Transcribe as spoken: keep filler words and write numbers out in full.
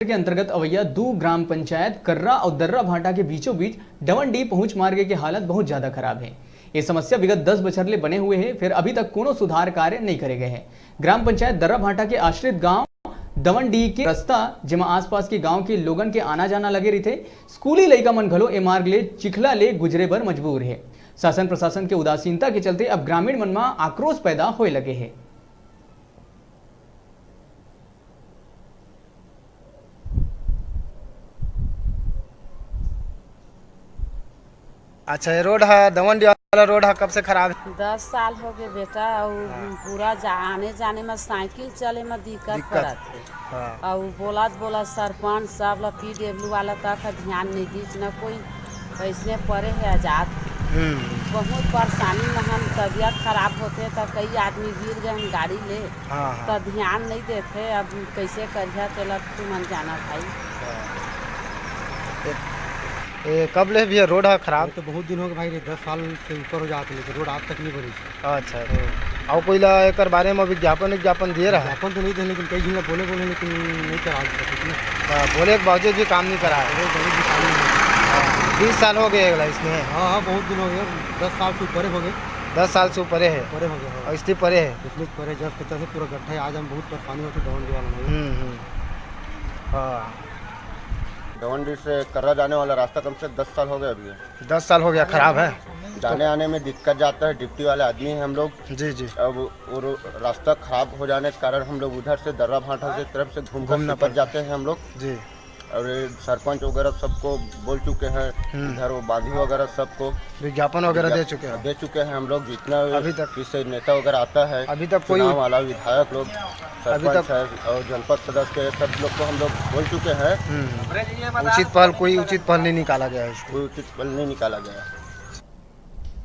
के अंतर्गत अवैया दू ग्राम पंचायत कर्रा अउ दर्रा भाटा के बीचों बीच डवनडीह पहुंच मार्ग के हालत बहुत ज्यादा खराब हे। ये समस्या विगत दस बछर ले बने हुए हे, फेर अभी तक कोनो सुधार कार्य नइ करे गए हे। ग्राम पंचायत दर्रा भाटा के आश्रित गांव डवनडीह के रस्ता, जेमा आसपास के गांव के लोगन के आना जाना लगे रहिथे, स्कूली लइका मन घलो ए मार्ग ले चिखला ले गुजरे बर मजबूर हे। शासन प्रशासन के उदासीनता के चलते अब ग्रामीण मन म आक्रोश पैदा होए लगे हे। अच्छा, ये रोड ह, दवनडीह वाला रोड ह, कब से खराब हे? दस साल हो गए बेटा, अउ हाँ। पूरा जा-, आने जाने में साइकिल चले में दिक्कत दिक्कत। पड़त हे। हाँ। अउ बोलत बोलत सरपंच सब ला, पीडब्ल्यू वाला तक ह ध्यान नहीं दीच, न कोई अइसने परे हे आजाद। हम्म। बहुत परेशानी में हम, तबीयत खराब होथे त कई आदमी गिर गए हम गाड़ी ले, हाँ, हाँ। त ध्यान नहीं देथे। अब कैसे करिया तेला तुमन जाना भाई। हाँ। ए, ए, कब ले भैया रोड ह खराब? ये तो बहुत दिन हो गए भाई रे, दस साल से ऊपर हो जात हे, लेकिन रोड आज तक नहीं बनी। अच्छा, अच्छा। हाँ। अउ कोई ला एकर बारे में विज्ञापन, विज्ञापन दिए रहा? विज्ञापन तो नहीं दे, लेकिन कई झन ला बोले, बोले, लेकिन नहीं करा सकते ना। हाँ, बोले के बावजूद भी काम नहीं करा है। बोले, बोले भी काम नहीं होता। हाँ, बीस साल हो गए अगला इसमें। हाँ, हाँ, बहुत दिन हो गए, दस साल से ऊपर हो गए। दस साल से ऊपर है। ऊपर हो गए, हाँ। और इससे परे है। इसलिए परे जस के तस पूरा गड्ढा है। आज हम बहुत परेशानी होती दौड़ दीवार में। हम्म, हम्म। हाँ। दवंडी से कर्रा जाने वाला रास्ता कम से दस साल हो गया अभी। दस साल हो गया, खराब है। जाने आने में दिक्कत जाता है, ड्यूटी वाले आदमी हैं हम लोग। जी, जी। अब वो रो-, रास्ता खराब हो जाने के कारण हम लोग उधर से दर्रा भाटा से तरफ से घूमकर घूमना सिपट पड़ता है। जाते हैं हम लोग। जी। और ये सरपंच वगैरह सबको बोल चुके हैं, हम्म। इधर वो बांधी वगैरह सबको विज्ञापन वगैरह दे विज्ञाप-, चुके हैं। दे चुके हैं हम लोग, जितना अभी तक किसी नेता वगैरह आता है, अभी तक कोई चुनाव वाला विधायक लोग, अभी सरपंच तक है और जनपद सदस्य है, सब लोग को हम लोग बोल चुके हैं। हम्म। उचित पहल, कोई उचित पहल नहीं निकाला गया है इसको। कोई उचित पहल नहीं निकाला गया है।